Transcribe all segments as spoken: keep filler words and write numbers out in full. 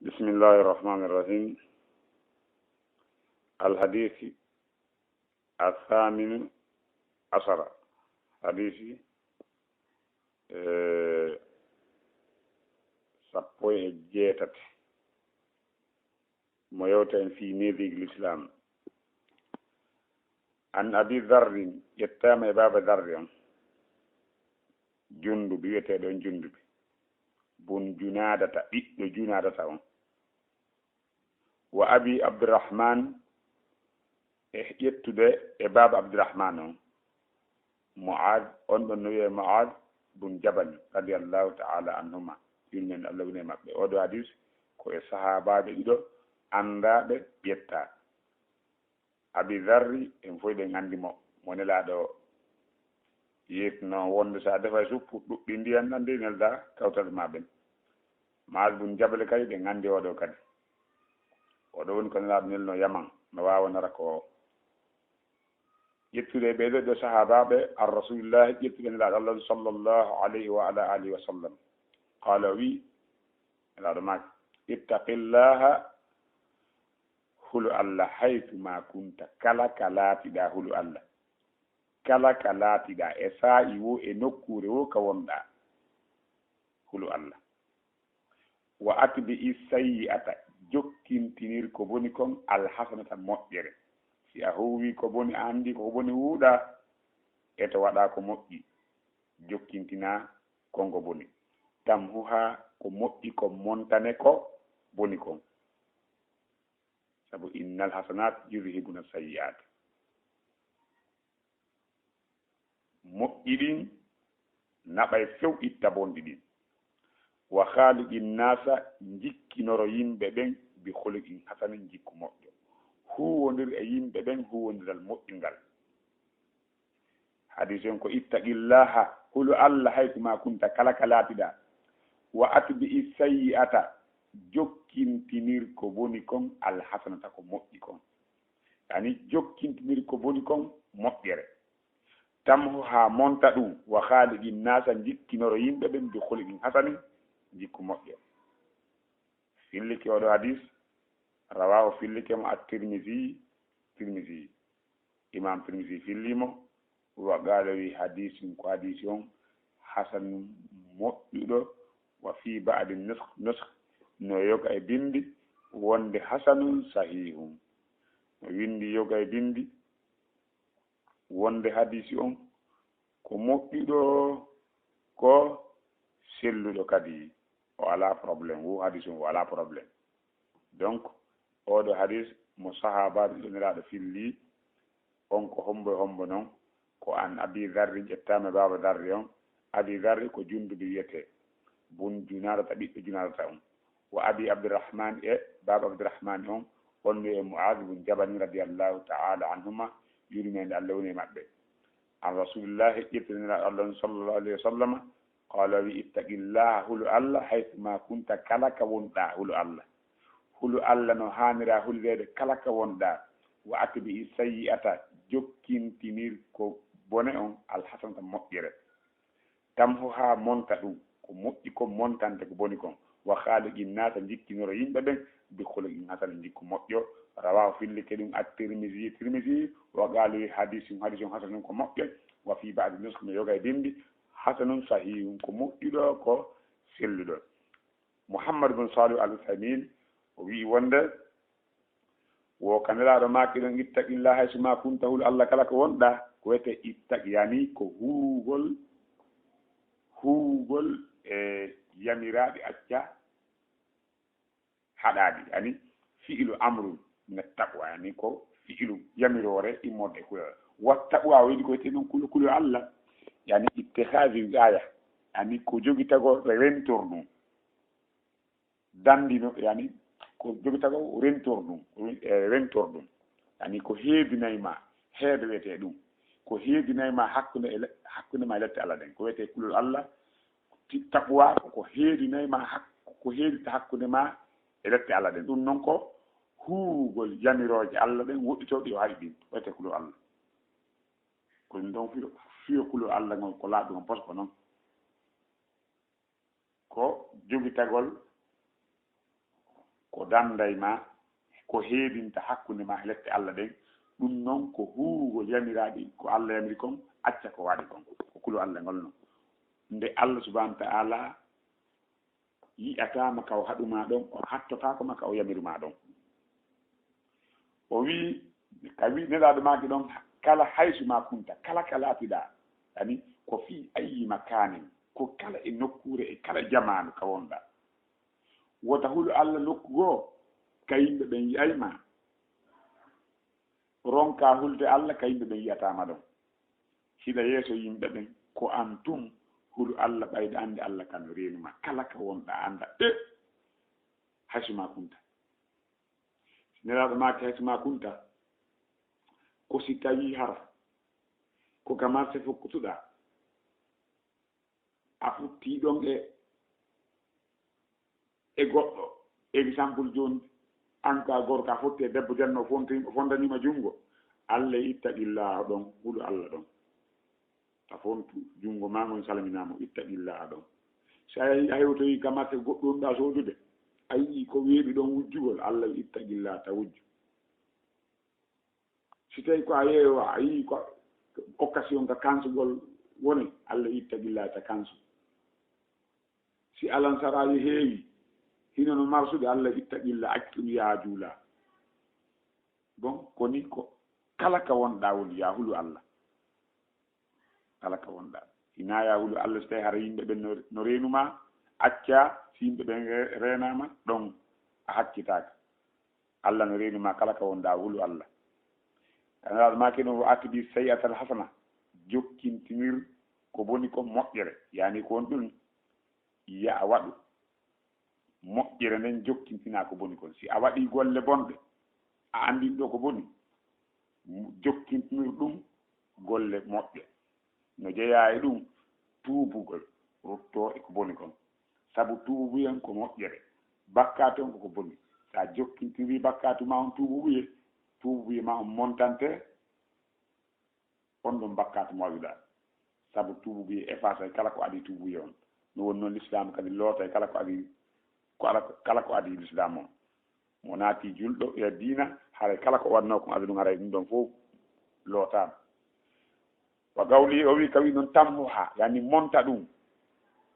بسم الله الرحمن الرحيم. الحديث الثامن عشر. Hadiisi, eh, sappo e jeetati. Mo yewta en fii neefiiji lislaam. An Abi Dharrin, ƴettaama e Baaba Dharri on. Jundubi, wiyeteeɗo on Jundubi. Bun Junaadata, ɓiɗɗo Junaadata on. Wa Abi Abdurrahman, e ƴettude e Baaba Abdurrahman on. Mu'aaz, on ɗon no wiyee Mu'aaz bun Jabal, radiyallahu ta'ala anhuma. Yurmen Allah woni e maɓɓe. Oo ɗoo hadiis ko e sahaabaaɓe ɗiɗo anndaaɓe ƴettaa. Abi Dharri, en fof ɗen anndi mo, mo Nelaaɗo yeetinoo wonde so a defay suppu, ɗuɓɓi ndiyan ɗan de neldaa kawtal ma ɓen. Mu'aaz bun Jabal kadi ɗen anndi oo ɗoo kadi. Oo ɗoo woni ko Nelaaɗo nelnoo Yaman, no waawa nara ko ƴettude e ɓee ɗoo sahaabaaɓe an Rasuulillaahi, ƴettude Nelaaɗo Allah sallallahu alayhi wa ala alihi wa sallam. Qaala, o wi'i, Nelaaɗo maaki, ittaqillaaha, hulu Allah, haythu ma kunta, kala ka laatiɗaa, hulu Allah. Kala ka laatiɗaa, e saa'i woo, e nokkuure woo ka wonɗaa, hulu Allah. Wa atbi'i sayyi'ata, jokkintinir ko boni kon, al hasanata, moƴƴere. Si a huuwii ko boni, a anndii ko boni huuɗaa, e to waɗaa ko moƴƴi, jokkintinaa kon ko boni. Tamhuhaa, ko moƴƴi kon montane ko boni kon. Sabu innal hasanat yuzhibuna sayyi'at. Moƴƴi ɗin naɓay few itta bonɗi ɗin. Wa khaaliqin naasa, jikkinoro yimɓe ɓen, bi khuluqin hasanin, jikku moƴƴo. Huuwondir e yimɓe ɓen huuwondiral moƴƴungal. Hadiis on ko ittaqillaha, hulu Allah haythu ma kunta, kala ka laatiɗaa. Wa atbi'i sayyi'ata, jokkintinir ko boni kon, al hasanata, ko moƴƴi kon. Yani jokkintinir ko boni kon moƴƴere. Tamhuhaa, monta ɗum, wa khaaliqin naasa, jikkinoro yimɓe ɓen, bi khuluqin hasanin, jikku moƴƴo. Fillike oo ɗoo hadiis, rawaahu, fillike mo, at-Tirmizii, Tirmizii. Imaam Tirmizii fillii mo, wa qaala, wi hadiisun, ko hadiisi on, hasanun, moƴƴuɗo, wa fii ba'di nusakh, nusakh, no yoga e binndi wonde hasanun sahiihun. No winndi yoga e binndi wonde hadiisi on ko moƴƴuɗo, ko selluɗo kadi, o alaa problème, wo hadiisi on o alaa problème. Donc, oo ɗoo hadiis mo sahaabaaɓe ɗo Nelaaɗo fillii on, ko hombo e hombo non? Ko an Abi Dharri, ƴettaama e Baaba Dharri on. Abi Dharri ko Jundubi wiyetee, bun Junaadata, ɓiɗɗo Junaadata on. Wa Abi Abdirrahman, e Baaba Abdirrahman on, on no e Mu'aaz bun Jabal, radiyallahu ta'ala anhuma, yurmeende Allah woni e maɓɓe. An Rasulillahi, ƴettiri Nelaaɗo Allah on, sallallahu alayhi wa sallama, qaala, wi, ittaqillaha, hulu Allah, haythu ma kunta, kala ka wonɗaa, hulu Allah. Hulu Allah no haanira hulireede kala ka wonɗaa. Wa atbi'i sayyi'ata, jokkintinir ko bone on, al hasanata, moƴƴere. Tamhuhaa, monta ɗum, ko moƴƴi kon montante ko boni kon. Wa khaaliqin naasa, jikkinoro yimɓe ɓen, bi khuluqin hasan, jikku moƴƴo. Rawaahu, fillike ɗum, at-Tirmizii, Tirmizii, wa qaala, wi, hadiisun, hadiisun hasanun, ko moƴƴo. Wa fii ba'di nusakh, no yoga e binndi, hasanun sahiihun, ko moƴƴuɗo, ko selluɗo. Muhammad bin Saalih Al-Uthaymin, o wi'i wonde, wo ka Nelaaɗo maaki ɗon, ittaqillaha haysu ma kunta, hulu Allah kala ko wonɗaa. Ko wiyetee ittaq, yani ko huugol, huugol e yamiraaɗi, acca haɗaaɗi. Yani fi'lu amrun min at-taqwa, yani ko fi'lu yamiroore immorde e kulol. Wa taqwa, o wi'i ko wiyetee ɗum kulu, kulu Allah, yani ittikhadhi wiqaya, yani ko jogitagol rentor ɗum. Dandino, yani ko jogitagol rentor ɗum, e, rentor ɗum. Yani ko heedinay ma, heedo wiyetee ɗum. Ko heedinay ma hakkunde e le-, hakkunde ma e lette Allah ɗen. Ko wiyetee kulol Allah, ti-, taqwa, ko heedinay ma hak-, ko heedita hakkunde ma e lette Allah ɗen. Ɗum non ko huurugol yamirooje Allah ɗen woɗɗitooɗi o haɗi ɗin. Wiyetee kulol Allah. Ko ɗum ɗon fiyo, fiyo kulol Allah ngol ko laaɓi kon pos ko non. Ko jogitagol ko dannday ma, ko heedinta hakkunde ma e lette Alla ɗen. Ɗum noon ko huuwugol yamiraaɗi ko Alla yamiri kon, acca ko waaɗi kon. Ko kulu Alla ngol non. Nde Alla subhanahu wa ta'ala yi'ataa ma ka o haɗu ma ɗon, o hattotaako ma ka o yamiri ma ɗon. O wi, ka wi Nelaaɗo maaki ɗon, kala haysu ma kunta, kala ka laatiɗaa, ani ko fii ayyi makaanin, ko kala e nokkuure e kala jamaanu ka wonɗaa. Wota hulu Alla nokku goo ka yimɓe ɓen yi'ay ma. Ronkaa hulde Alla ka yimɓe ɓen yi'ataa ma ɗon. Hiɗa yeeso yimɓe ɓen, ko an tun hulu Alla, ɓayɗa anndi Alla kan reenu ma. Kala ka wonɗaa annda, e haysu ma kunta. Si Nelaaɗo maaki haysu ma kunta, ko si tawii hara ko ka marse fokkutuɗaa, a futti ɗon e, e goɗɗo. Exemple jooni, an ka gorko, a fotti e debbo janno, o fonti-, o fondaniima junngo. Alla ittaqillaahu ɗon, hulu Alla ɗon. A fontu junngo maa ngon, salminaa mo, ittaqillaahu ɗon. Si a, a hewtoyi ka marse goɗɗo ɗum ɗaa soodude, a yi'i ko weeɓi ɗon wujjugol, Alla ittaqillaahu ta wujju. Si tawi ko a yeewa, a yii ko occasion ka kansugol woni, Alla ittaqillaahu ta kansu. Si alansaraaji heewi, hino no marsude, Alla ittaqillaahu, accu ɗum yaa juula. Bon, koni ko kala ka wonɗaa woni yaa hulu Alla. Kala ka wonɗaa. Hinaa yaa hulu Alla si tawi hara yimɓe ɓen no, no reenu ma, acca si yimɓe ɓen re-, reenaama, ɗon a hakkitaaka. Alla no reeni ma kala ka wonɗaa, hulu Alla. Nelaaɗo maaki ɗum, wa atbi sayyi'atal hasana, jokkintinir ko boni kon moƴƴere. Yaani ko woni ɗum, ya a waɗu moƴƴere nden, jokkintinaa ko boni kon. Si a waɗii golle bonɗe, a anndin ɗoo ko boni, jokkintinir ɗum golle moƴƴe. No jeyaa e ɗum tuubugol, ruttoo e ko boni kon. Sabu tuububuyen ko moƴƴere, bakkaatu on ko ko boni. Si a jokkintirii bakkaatu maa on tuububuye, tuububuye maa on montante on ɗon bakkaatu mo waɗuɗaa. Sabu tuububuye efface ay kala ko adii tuububuye on. No woni noon Lislaam kadi loota e kala ko adii, ko ala, kala ko adii Lislaam on. Mo naati julɗo e diina, haray kala ko waɗnoo kon aduna ɗum, haray ɗum ɗon fof lootaama. Wa qawli, o wi, ka wi noon, tamhuha, yani monta ɗum.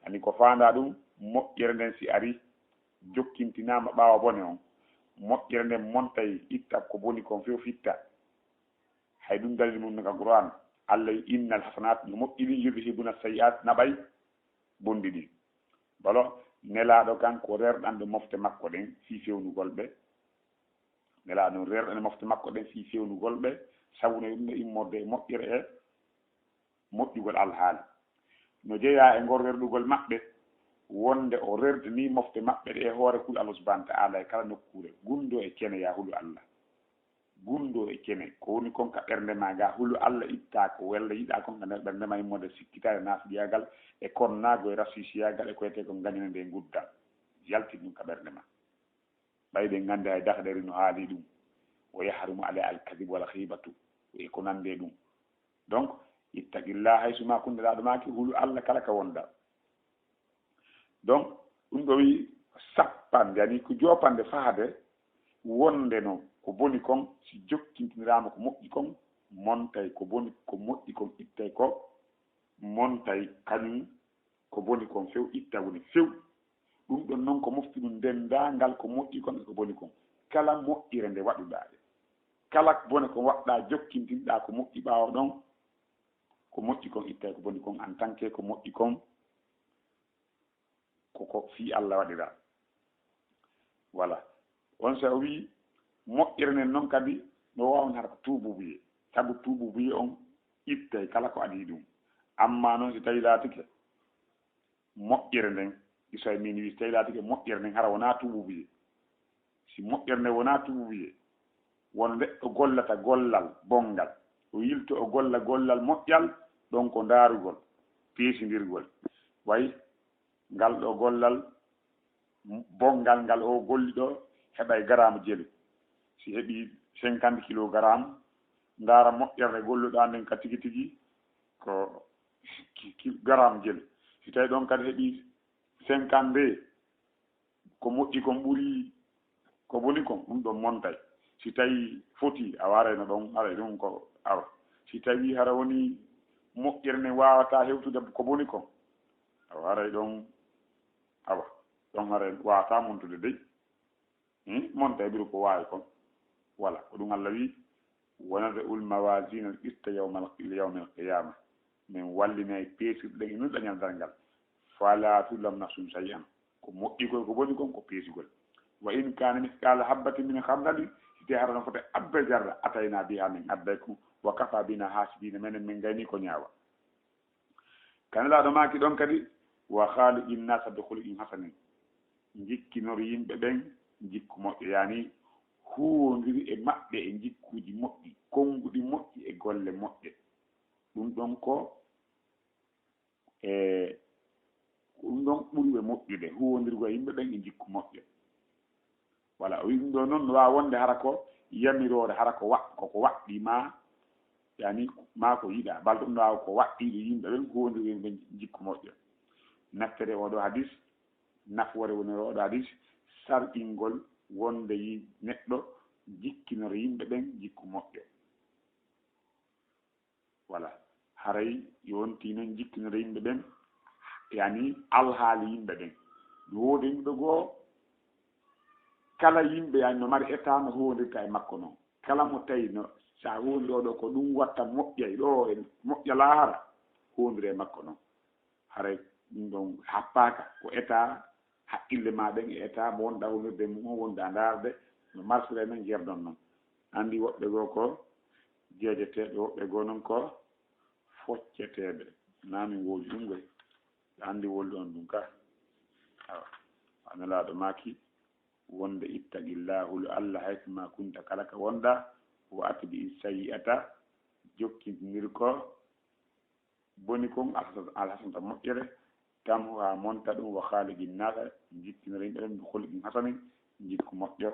Yani ko faandaa ɗum, moƴƴere nden si ari, jokkintinaama ɓaawo bone on. Moƴƴere nden montay, itta ko boni kon fof, fitta. Hay ɗum dalil mum no ka Qur'an. Allah wi, innal hasanat, no moƴƴi ɗin, yudhibuna sayyi'at, naɓay bonɗi ɗin. Balo, Nelaaɗo kan ko rerɗanɗo mofte makko ɗen fii fewnugol ɓe. Nelaaɗo no rerɗani mofte makko ɗen fii fewnugol ɓe, sabu no ɗum no immorde e moƴƴere e moƴƴugol alhaali. No jeyaa e ngol rerɗugol maɓɓe, wonde o rerdini mofte maɓɓe ɗe e hoore hulu Allah subhanahu wa ta'ala e kala nokkuure, gunndoo e cene, yaa hulu Allah. Gunndoo e cene, ko woni kon ka ɓernde maa gaa, hulu Allah ittaa ko wella yiɗaa kon ka nder ɓernde maa, immorde sikkitaare, naafiqiyaagal e konnaago e rasiisiyaagal e ko wiyetee ko ngañune nde nguddal, yaltin ɗum ka ɓernde maa. Ɓay ɓe nganndi hay dakdari no haali ɗum, wa yahrumu alayha al-kadhibu wal ghibatu, e ko nanndi e ɗum. Donc, ittaqillah haysu ma kunta, Nelaaɗo maaki, hulu Allah kala ka wonɗaa. Donc, ɗum ɗo wi sappanɗe, yani ko jooppanɗe fahde wonde no ko boni kon, si jokkintiraama ko moƴƴi kon, montay ko boni, ko moƴƴi kon ittay ko montay, kañum ko boni kon few itta woni few. Ɗum ɗon non ko mofti ɗum denndaangal ko moƴƴi kon e ko boni kon. Kala moƴƴire nde waɗuɗaa ɗe, kala bone ko waɗɗaa, jokkintinɗaa ko moƴƴi ɓaawo ɗon, ko moƴƴi kon ittay ko boni kon, en tant que ko moƴƴi kon, ko ko fii Allah waɗiraa. Voilà. On so o wii moƴƴere nden non kadi no waawi hara ko tuububuye, sabu tuububuye on ittay kala ko adii ɗum. Amma non si tawi laatike moƴƴere nden, iso e min wii, si tawi laatike moƴƴere nden hara wonaa tuububuye, si moƴƴere nden wonaa tuububuye, won neɗɗo gollata gollal bonngal, o yilto o golla gollal moƴƴal, ɗon ko ndaarugol, peesindirgol. Way ngal ɗo gollal bonngal ngal o golli ɗo heɓay garaamu jelu. Si heɓi cinquante kilogaraamu, ndaara moƴƴere nde golluɗaa nden ka tigi tigi ko ki-, ki-, garaamu jelu. Si tawi ɗon kadi heɓi cinquante-deux, ko moƴƴi kon ɓuri ko boni kon, ɗum ɗon montay. Si tawi foti, awa haray no ɗon, haray ɗum ko awa. Si tawi hara woni moƴƴere nden waawata hewtude ko boni kon, awa haray ɗon, awa, ɗon haray waawata montude dey. Hmm? Montay ɓuri ko waawi kon. Wala, ko ɗum Allah wi, "Wa nada'ul mawazina al-qista yawmal, yawmal qiyama." Min wallinay peesirɗe ɗen e nulɗa ñal darngal. "Fala tuzlamu nafsun shay'an." Ko moƴƴi koy, ko boni kon, ko peesigol. "Wa in kana mithqala habbatin min khardali." Si te hara no fota abbe zarra, "atayna biha", min adday kon. "Wa kafa bina hasibina", menen min gayni ko ñaawa. Ka Nelaaɗo maaki ɗon kadi, "Wa khaliqin nasa bi khuluqin hasanin." Jikkinor yimɓe ɓen jikku moƴƴo, yani huwondiri e maɓɓe e jikkuuji moƴƴi, konnguɗi moƴƴi e golle moƴƴe. Ɗum ɗon ko, e, ɗum ɗon ɓuri ɓe moƴƴude, huwondirgol e yimɓe ɓen e jikku moƴƴo. Wala, o wi'i ɗum ɗo noon, no waawi wonde hara ko yamiroore, hara ko wa-, ko, ko waɗɗii ma, yani, ma ko yiɗaa. Bal ɗum no waawi ko waɗɗii ɗo yimɓe ɓen, huwondirgol ɓen jikku moƴƴo. Naftere oo ɗo hadis, nafoore woni oo ɗo hadis, sarɗingol wonde yi-, neɗɗo jikkinoro yimɓe ɓen jikku moƴƴo. Wala, haray yonti noon jikkinoro yimɓe ɓen, yani alhaali yimɓe ɓen. No woodi yimɓe goo, kala yimɓe yani no mari état no huwondirta e makko noon. Kala mo tawi no, sa huwondiri oo ɗo ko ɗum watta moƴƴay ɗo e moƴƴa laahara, huwondiri e makko noon. Haray ɗum ɗon happaaka, ko état haqqille ma ɗen e état mo wonɗa huwondirde e mum on, wonɗa ndaarde no marsira e men, gerdon noon. Anndi woɓɓe goo ko jeejeteeɓe, woɓɓe goo noon ko focceteeɓe. Naa min ngoodi ɗum ngoy. Anndi wolde on ɗum ka. Awa. Nelaaɗo maaki wonde, "Ittaqillah, hulu Allah haythu ma kunta, kala ka wonɗa, wa atbi'i sayyi'ata, jokkindir ko boni kon, alhasan-, alhasanata moƴƴere, tamhuha, monta ɗum, wa khaliqin nasa, jikkinor yimɓe ɓen, bi khuluqin hasanin, jikku moƴƴo."